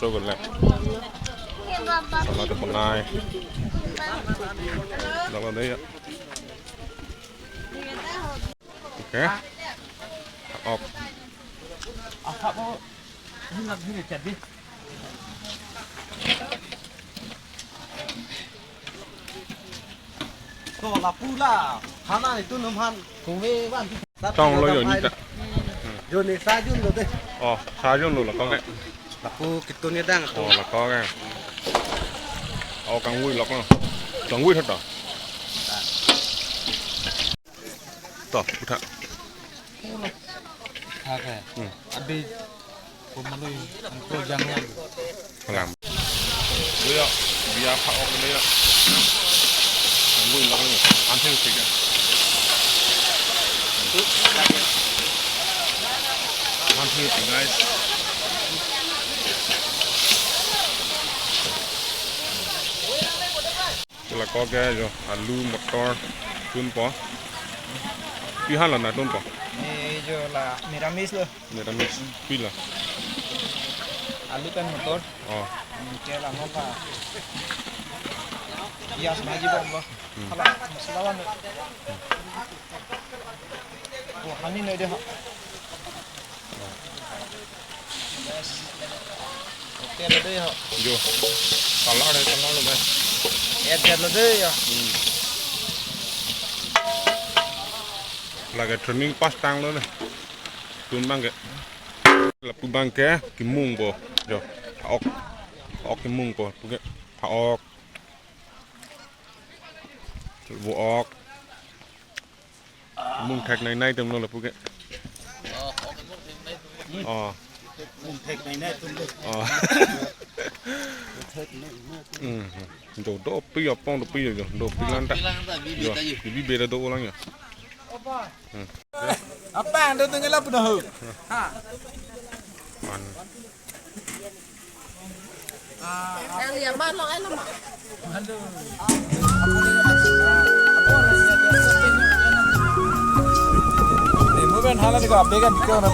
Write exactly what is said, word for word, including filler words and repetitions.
Boleh. Salad bonai. Dalam deh ya. Oke. Op. Asap, oh. Ini lagi nih, jadi. To lapu la, hana itu numhan. Kove wan. Tong lo yo ni ta. Joni sajun lo deh. Oh, sajun lo la kong eh. Lapu kitun ya dang to. Oh, la kong eh. Oh, kangvui lok lo. Kangvui thot to. To, utha. Oke. Hmm. Abi pemului angko jangnya. Kalam. Dia, dia pak ok dia. Tunggu lagi. Antri tiga. Antri tiga, guys. Sila ko ke jo, alu, motor, tunpo. Pi hala na tunpo. Ini jo la meramis lo. Meramis, pi la. Alu pen motor. Oh. Ini ke la nopa. Pias bhaji bomlo. Hmm. Hala, masala lo. Oh, hani noi deh. Oke lo deh ya. Jo. Salar deh, salar lo deh. Ya, dia lo deh ya. Hmm. Lake training pass tanglo deh. Tun bang ke. Lapu bang ke kimungpo. Jo. Pha-ok. Pha-ok kimungpo. Puke. Pha-ok. Vo-ok. Mung thek nai nai tum lo lapu ke. Oh. Mung thek nai nai tum lo. Oh. Hmm. Do do pi apong do pi jo. Do pi lang ta. Pi lang ta, bibi ta jo. Bibi beda do ulang ya. Hmm. Apa yang do tengah lapu dah? Ha. Man. Ni mo ben hala ni ko ape kan ko na.